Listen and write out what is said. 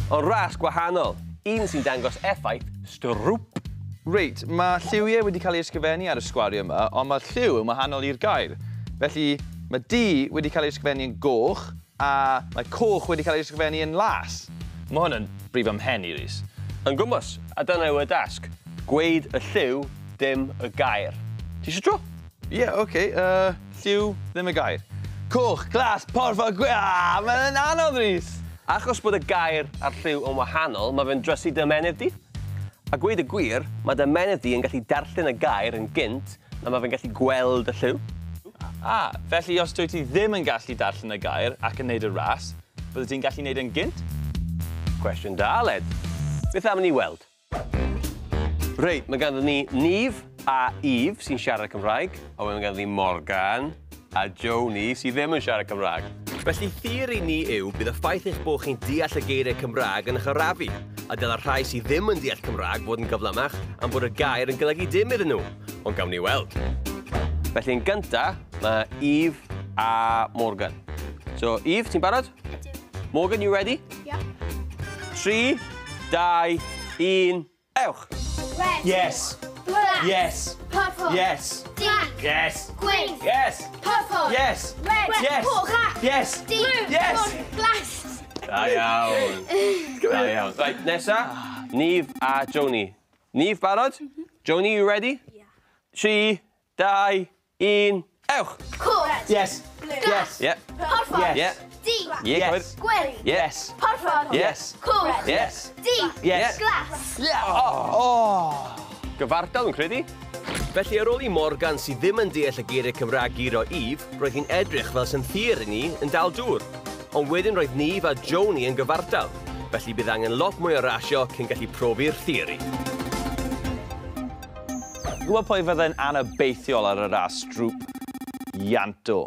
Ond ras gwahanol, un sy'n dangos effaith strwp. Reit, mae lliwiau wedi cael ei ysgrifennu ar y sgwariau yma, ond mae'r lliw yn wahanol i'r gair. Felly, mae D wedi cael ei ysgrifennu yn goch, a mae coch wedi cael ei ysgrifennu yn las. Mae hwn yn brif ym mhen i, Rhys. Yn gwmws, a dyna yw y dasg. Gweud y lliw, dim y gair. Ti eisiau tro? Ie, yeah, oce. Lliw, ddim y gair. Coch, glas, porffor, gwe... Ah, mae'n anodd, Rhys! Achos bod y gair a'r lliw yn wahanol, mae fe'n drysu dy ymennydd di. A gweud y gwir, mae dy ymennydd di yn gallu darllen y gair yn gynt na mae fe'n gallu gweld y lliw. Ah, felly os dwyt ti ddim yn gallu darllen y gair ac yn neud y ras, bydde ti'n gallu neud yn gynt? Cwestiwn da, Aled. Beth am ni weld? Reit, mae ganddo ni Nif a Eve sy'n siarad Cymraeg, a wedyn mae ganddo ni Morgan a Joni sydd ddim yn siarad Cymraeg. Felly, theori ni yw bydd y ffaith eich bod chi'n deall y geiriau Cymraeg yn eich arafu, a dyla'r rhai sydd ddim yn deall Cymraeg fod yn gyflymach am bod y gair yn golygu dim iddyn nhw. Ond gawn ni weld. Felly, yn gynta, mae Eve a Morgan. So, Eve, ti'n barod? Ydw. Morgan, you ready? Yeah. 3, 2, 1, ewch! Red. Yes. Black. Yes. Purple. Yes. Du. Yes. Gwyn. Yes. Purple. Yes. Red. Yes. Coch. Black. Yes. Du. Yes. Glas. Da iawn. Da iawn. Right, nesa, Nif a Joni. Nif, barod? Joni, you ready? Yeah. 3, 2, 1, ewch! Coch. Yes. Blue. Yes. Yeah. Purple. Yes. Yeah. Du. Yeah, Yes. Gwyn. Yes. Purple. Yes. Coch. Yes. Du. Yes. Glas. Oh. Gyfartal, yn credu. Felly ar ôl i Morgan sydd ddim yn deall y geiriau Cymraeg guro Eve, roedd hi'n edrych fel sy'n theori ni yn dal dŵr. Ond wedyn roedd Nif a Joni yn gyfartal. Felly bydd angen lot mwy o rasio cyn gallu profi'r theori. Gwybod pwy fydde'n anobeithiol ar y ras strwp? Ianto.